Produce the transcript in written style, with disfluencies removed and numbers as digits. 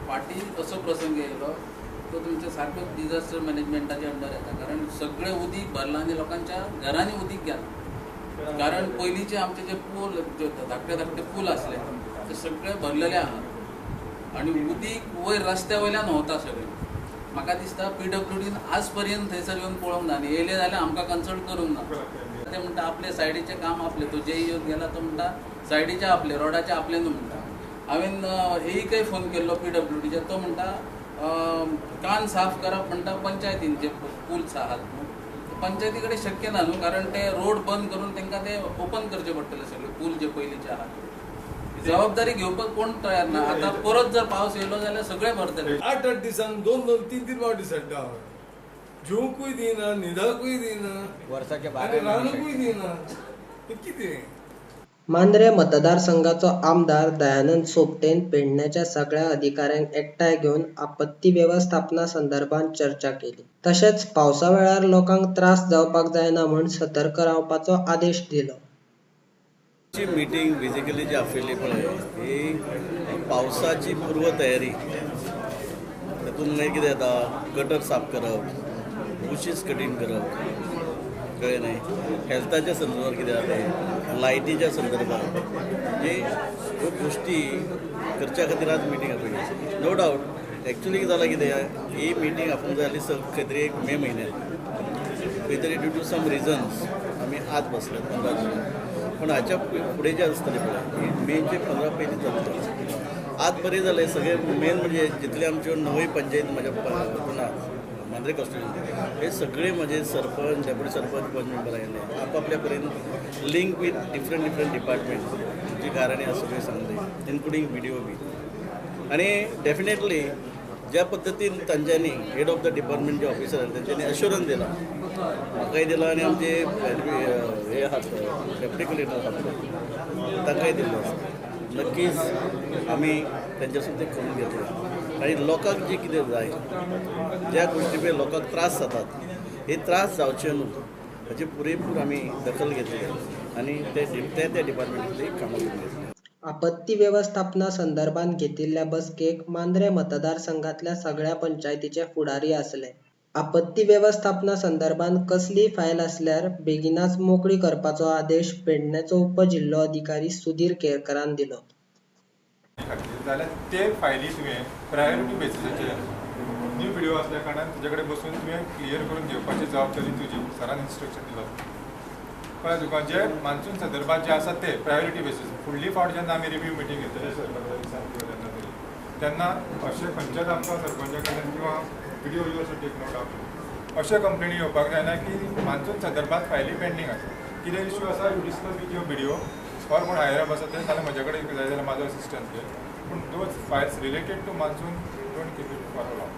फाटीं असो प्रसंग येयलो तो तुमच्या सारको डिजास्टर मॅनेजमेंटाच्या अंडर येता, कारण सगळें उदीक भरलां आनी लोकांच्या घरांनी उदीक गेलां. कारण पयलींचे आमचे जे पूल धाकटे धाकटे पूल आसले ते सगळे भरलेले आहात आनी उदीक वयर रस्त्या वयल्यान व्हांवता सगळें. म्हाका दिसता पीडब्ल्यूडीन आज पर्यंत थंयसर येवन पळोवंक ना आनी येयले जाल्यार आमकां कन्सल्ट करूंक ना. ते म्हणटा आपले सायडीचें काम आपलें, तो जे येवन गेला तो म्हणटा सायडीचें आपलें, रोडाचें आपलें न्हू म्हणटा. हांवें एकय फोन केल्लो पीडब्ल्यूडीचेर, तो म्हणटा कान साफ करप म्हणटा पंचायतीन जे पुल्स आहात न्हू पंचायती कडेन शक्य ना न्हू, कारण ते रोड बंद करून तांकां ते ओपन करचे पडटले सगळे पूल जे पयलींचे आहात. जबाबदारी घेवपाक कोण तयार ना. आतां परत जर पावस येयलो जाल्यार सगळे भरतले. 8-8 दिसान 2-2, 3-3 फावटी सड्डा, जेवंकूय दिना, न्हिदाकूय दिना, वर्साचे आनी रांदूंकूय दिना, कितें. मांद्रें मतदारसंघाचो आमदार दयानंद सोपटेन पेडण्याच्या सगळ्या अधिकाऱ्यांक एकठांय घेवन आपत्ती वेवस्थापना संदर्भात चर्चा केली. तशेंच पावसा वेळार लोकांक त्रास जावपाक जायना म्हूण सतर्क रावपाचो आदेश दिलो. मीटिंग बेसिकली जी आपयली पळय ही पावसाची पूर्वतयारी, तातूंत मागीर कितें येता, गटर साफ करप, बुशीस कटींग करप, कळ्ळें न्हय, हेल्थाच्या संदर्भात कितें जाता, लायटीच्या संदर्भात, म्हणजे ह्यो गोश्टी करच्या खातीर आज मिटींग आपयली. नो डावट एक्चुली कितें जालां, कितें ही मिटींग आपोवंक जाय आसली खंय तरी एक मे म्हयन्यात, खंय तरी ड्यू टू सम रिजन्स आमी आज बसले 15 जुलय. पूण हाच्या फुडें जें आसतलें पळय मेचे 15 पयलीं जातलें. आज बरें जालें सगळें. मेन म्हणजे जितले आमच्यो 9 पंचायत म्हज्या हातून मांद्रे कॉन्स्टिट्युएन्सी हे सगळे म्हजे सरपंच, डेप्युटी सरपंच, पंच मेंबर आयले आपापल्या परीन link with different different department जी कारणां आसा सगळें सांगलें, इन्क्लुडींग बीडीओ बी. आनी डेफिनेटली ज्या पद्दतीन तांच्यांनी head of the department J officer आसा तेंच्यांनी अश्योरन्स दिलां, म्हाकाय दिलां आनी आमचे हे आहात डेप्युटी कलेक्टर आहात तांकांय दिल्लो आसा. नक्कीच आमी तेंच्यासून तें करून घेतले आनी लोकांक जें कितें जाय, ज्या गोश्टी पळय लोकांक त्रास जातात, हे त्रास जावचे न्हू हाची पुरेपूर आमी दखल घेतली आनी ते त्या डिपार्टमेंटांतली कामां करून घेतली. आपत्ती वेवस्थापना संदर्भात घेतिल्ल्या बसकेक मांद्रें मतदारसंघातल्या सगळ्या पंचायतीचे फुडारी आसले. आपत्ती वेवस्थापना संदर्भात कसलीय फायल आसल्यार बेगिनाच मोकळी करपाचो आदेश पेडण्याचो उपजिल्होधिकारी सुधीर केरकरान दिलो. जाल्यार ते फायली तुवें प्रायोरिटी बेसिसाचेर न्यू विडियो आसल्या कारणान तुजे कडेन बसून तुवें क्लियर करून घेवपाची जबाबदारी तुजी, सरान इन्स्ट्रक्शन दिलो. कळ्ळें तुका, जे मान्सून संदर्भात जे आसा ते प्रायोरिटी बेसीस. फुडली फावट जेन्ना आमी रिव्यू मिटींग घेतले सरपंचा दिसान किंवा जेन्ना तरी, तेन्ना अशें खंयच्याच आमकां सरपंचा कडल्यान किंवा BDO you also take note of अशें कंप्लेनी येवपाक जायना की मान्सून संदर्भात फायली पेंडींग आसा, कितें इश्यू आसा you discuss with your BDO or कोण हायर अप आसा ते, नाल्यार म्हजे कडेन जाय जाल्यार म्हाजो असिस्टंस घे, पूण those files related to monsoon don't keep it for long.